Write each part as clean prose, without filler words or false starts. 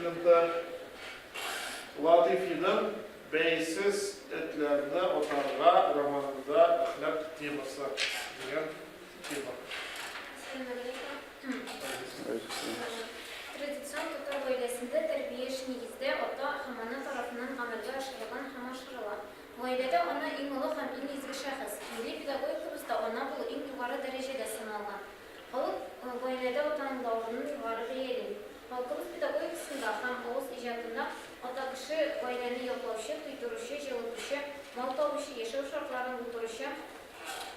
студенты Латыйфиның Бәйсез этләрне атарга романында әхлак темасы дигән тема. Әссәламегаләйкүм. Традицион татар гаиләсендә тәрбия эше нигездә ата һәм ана тарафыннан гамәлгә ашырылган һәм ашырыла. Гаиләдә ана иң олы һәм иң изге шәхес. Милли педагогикабызда ана булу иң югары дәрәҗәдә саналган. Халык гаиләдә атаның да урынын югары бәяли. Халкыбыз педагогикасында һәм авыз иҗатында ата кеше гаиләне яклаучы, туйдыручы, җылытучы, мал табучы, яшәү шартларын булдыручы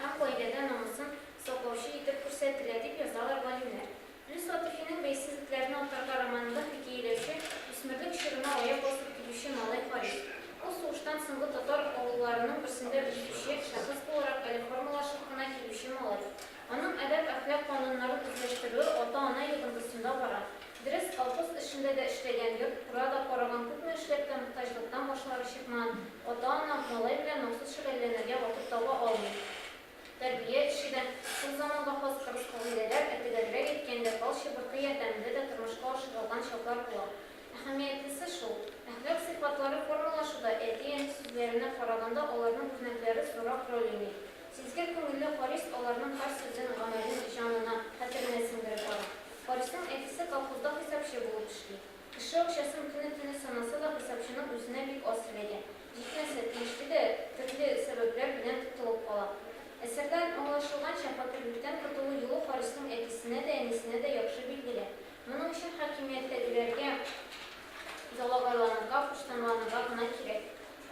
һәм гаиләдә намусын саклаучы итеп күрсәтелә, дип язалар галимнәр. Флүс Латыйфиның Бәйсез этләрне атарга романында хикәяләүче, үсмерлек чорына аяк басып килүче малай Харис. Ул сугыштан соңгы татар авылларының берсендә үсүче, шәхес буларак әле формалашып кына килүче малай. Аның әдәп-әхлак кануннарын үзләштерүе ата-ана йогынтысында бара. Дөрес, колхоз эшендә дә эшләгән, йорт-кура да караган, күпме эшләп тә мохтаҗлыктан башлары чыкмаган ата-ана малай белән махсус шөгыльләнергә вакыт таба алмый. Тәрбия эше дә, шул заманга хас кырыс кагыйдәләр, ә төгәлрәк әйткәндә, тал чыбыркы ярдәмендә дә тормышка ашырылган чаклар була. Әһәмиятлесе шул, әхлак сыйфатлары формалашуда әти-әни сүзләренә караганда аларның үрнәкләре зуррак роль уйный. Сизгер күңелле Харис аларның һәр сүзен, гамәлен җанына, хәтеренә сеңдереп бара. Харисның әтисе колхозда хисапчы булып эшли. Кеше акчасын көне-төне санаса да, хисапчының үзенә бик аз эләгә. Җитмәсә, тиешле дә төрле сәбәпләр белән тотылып кала. Әсәрдән аңлашылганча, фәкыйрьлектән котылу юлы Харисның әтисенә дә, әнисенә дә яхшы билгеле. Моның өчен хакимияттәгеләргә ялагайланырга, куштанланырга гына кирәк.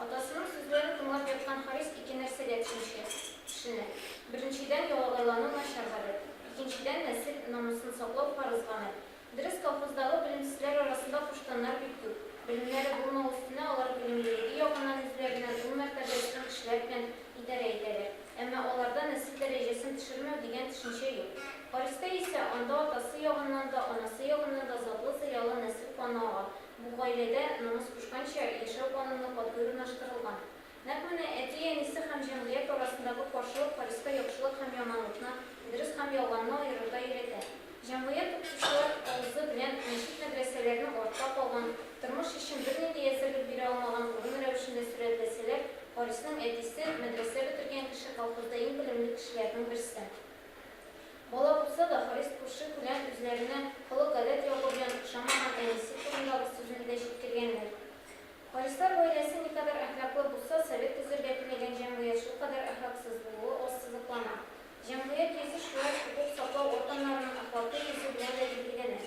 Атасының сүзләрен тыңлап яткан Харис ике нәрсәгә төшенчә, төшенә. Беренчедән, ялагайлану начар гадәт. Икенчедән, нәсел намусын саклау фарыз гамәл. Дөрес, колхоздагы белемсезләр арасында куштаннар бик күп. Белемнәре булмау өстенә, алар белемлелеге ягыннан үзләреннән ун мәртәбә өстен кешеләр белән идарә итәләр. Әмма аларда нәсел дәрәҗәсен төшермәү дигән төшенчә юк. Хариста исә анда атасы ягыннан да, анасы ягыннан да затлы-зыялы нәсел каны ага. Бу гаиләдә, намус кушканча, яшәү кануны катгый урнаштырылган. Нәкъ менә әти-әнисе һәм җәмгыять арасындагы каршылык Хариска яхшылык һәм яманлыкны, дөрес һәм ялганны аерырга өйрәтә. Җәмгыять укытучылар авызы белән мәчет-мәдрәсәләрне артта калган, тормыш өчен бернинди әзерлек бирә алмаган урын рәвешендә сурәтләсәләр, Харисның әтисе, мәдрәсә бетергән кеше, колхозда иң белемле кешеләрнең берсе. Бала булса да, Харис күрше-күлән үзләренә холык-гадәт ягы белән охшамаган әнисе турындагы сүзне дә җиткергәннәр. Харислар гаиләсе никадәр әхлаклы булса, совет төзергә теләгән җәмгыять шулкадәр әхлаксыз булуы ассызыклана. Җәмгыять йөзе шулай ук хокук саклау органнарының әхлакый йөзе белән дә билгеләнә.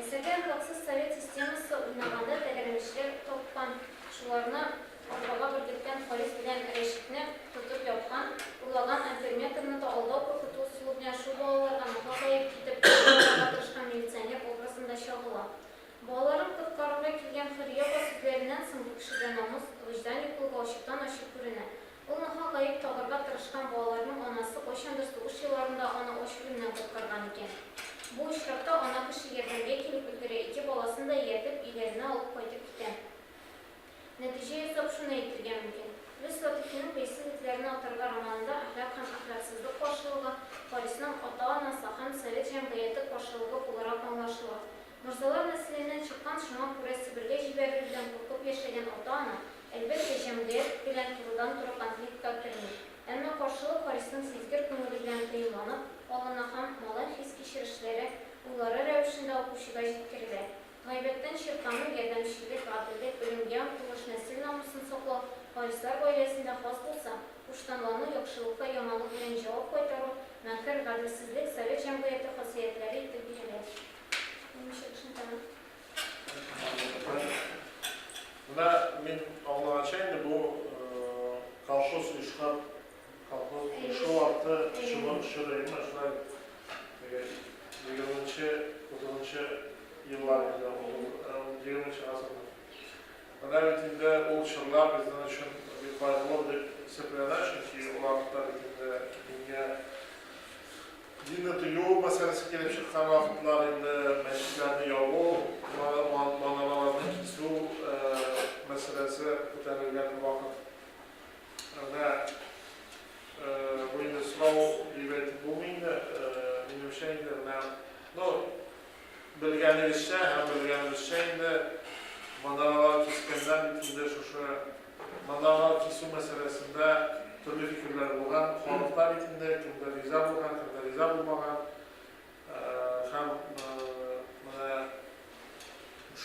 Әсәрдә әхлаксыз совет системасы уйнаганда тәгәрмәчләр тапкан, шуларны арбага беркеткән Харис белән Рәшитне тотып япкан, урлаган амперметрны да алдау-куркыту ысулы белән шул балаларга нахак гаеп китеп, аларга тырышкан милиционер образында чагыла. Балаларын коткарырга килгән Хөрия апа сүзләреннән соң бу кешедә намус, вөҗдан юклыгы ачыктан-ачык күренә. Ул нахак гаеп тагарга тырышкан балаларның анасы кайчандыр сугыш елларында аны ач үлемнән коткарган икән. Бу очракта ана кеше ярдәмгә килеп өлгерә, ике баласын да ияртеп, өйләренә алып кайтып китә. Нәтиҗә ясап шуны әйтергә мөмкин, Флүс Латыйфиның Бәйсез этләрне атарга романында әхлак һәм әхлаксызлык каршылыгы Харисның ата-анасы һәм совет җәмгыяте каршылыгы буларак аңлашыла. Морзалар нәселеннән чыккан, шуңа күрә Себергә җибәрелүдән куркып яшәгән ата-ана, әлбәттә, җәмгыять белән турыдан-туры конфликтка керми. Әмма каршылык Харисның сизгер күңеле белән тоемланып алына һәм малай хис-кичерешләре, уйлары рәвешендә укучыга җиткерелә. Гайбәттән чиркану, ярдәмчеллек, гаделлек, белемгә омтылыш, нәсел намусын саклау Харислар гаиләсендә хас булса, куштанлану, яхшылыкка яманлык белән җавап кайтару, мәкер, гаделсезлек совет җәмгыяте хасиятләре итеп бирелә. Минем чыгышым тәмам. Менә мин аңлаганча инде бу колхоз оешкан Колхоз оешу вакыты чоры, чоры, әйеме, шулай теге егерменче, утызынчы еллар инде, егерменче гасырның. Менә бит инде ул чорлар безнең өчен бик кайгылы дип исәпләнә, чөнки ул вакытта бит инде дингә динне тыю мәсьәләсе килеп чыккан вакытлар инде, мәчетләрне ябу, манараларны кисү мәсьәләсе күтәрелгән вакыт. Менә бу инде сорау дип әйтеп булмый инде. Минемчә инде менә, ну, белгәнегезчә һәм белгәнебезчә инде, Манаралар кискәннәр бит инде шушы манаралар кисү мәсьәләсендә төрле фикерләр булган халыкта бит инде, кемдер риза булган, кемдер риза булмаган. Һәм менә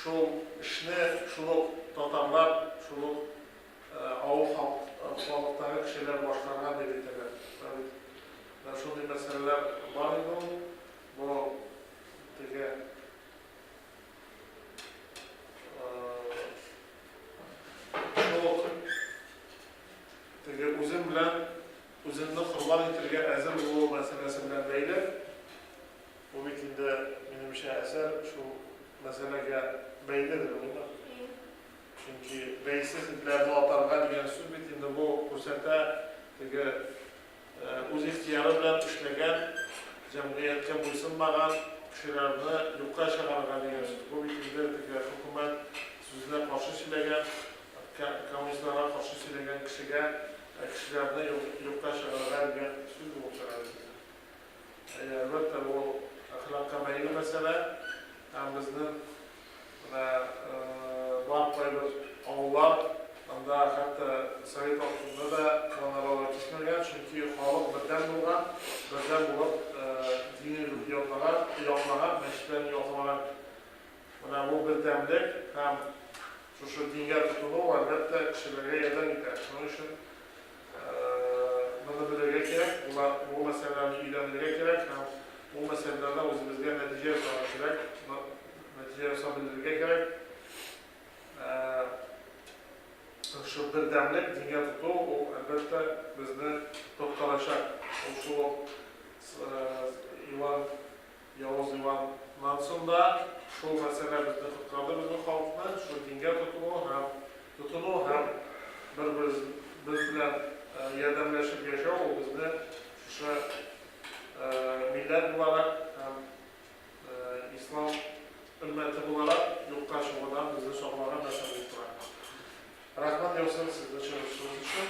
шул эшне шул ук татарлар, шул ук авыл халыктагы кешеләр башкарган дип әйтәләр. Менә шундый мәсьәләләр бар иде ул. Бу теге Шул ук теге үзем белән үзеңне корбан итергә әзер булу мәсьәләсе белән бәйле. Бу бит инде, минемчә, әсәр шул мәсьәләгә бәйледер, уйлыйм. Чөнки бәйсез этләрне атарга дигән сүз бит инде бу күрсәтә теге Үз ихтыяры белән эшләгән, җәмгыятькә буйсынмаган кешеләрне юкка чыгарырга дигән сүз. Бу бит инде теге хөкүмәт сүзенә каршы сөйләгән, коммунистларга каршы сөйләгән кешегә, кешеләрне юкка чыгарырга дигән сүз булып чыга бит инде. Әйе, әлбәттә, бу әхлакка бәйле мәсьәлә. Һәм безнең менә бар кайбер авыллар, анда хәтта совет вакытында да манаралар кисмәгән, чөнки халык бердәм булган, бердәм булып дини рухиятлаган, яклаган, мәчетләрне яклаган. Менә бу бердәмлек һәм шушы дингә тотыну, әлбәттә, кешеләргә ярдәм итә. Шуның өчен Моны белергә кирәк, болар, бу мәсьәләләрне өйрәнергә кирәк һәм бу мәсьәләләрдә үзебезгә нәтиҗә ясарга кирәк, нәтиҗә ясап белергә кирәк. Шушы бердәмлек, дингә тоту, ул, әлбәттә, безне коткарачак. Ул шул ук Иван, Явыз Иваннан соң да шул мәсьәлә безне коткарды, безнең халыкны, шул дингә тотыну һәм тотыну һәм бер-беребез белән ярдәмләшеп яшәү, ул безне шушы милләт буларак һәм ислам өммәте буларак юкка чыгудан безне саклаган нәрсә булып тора. Рәхмәт яусын сезнең чыгышыгыз өчен.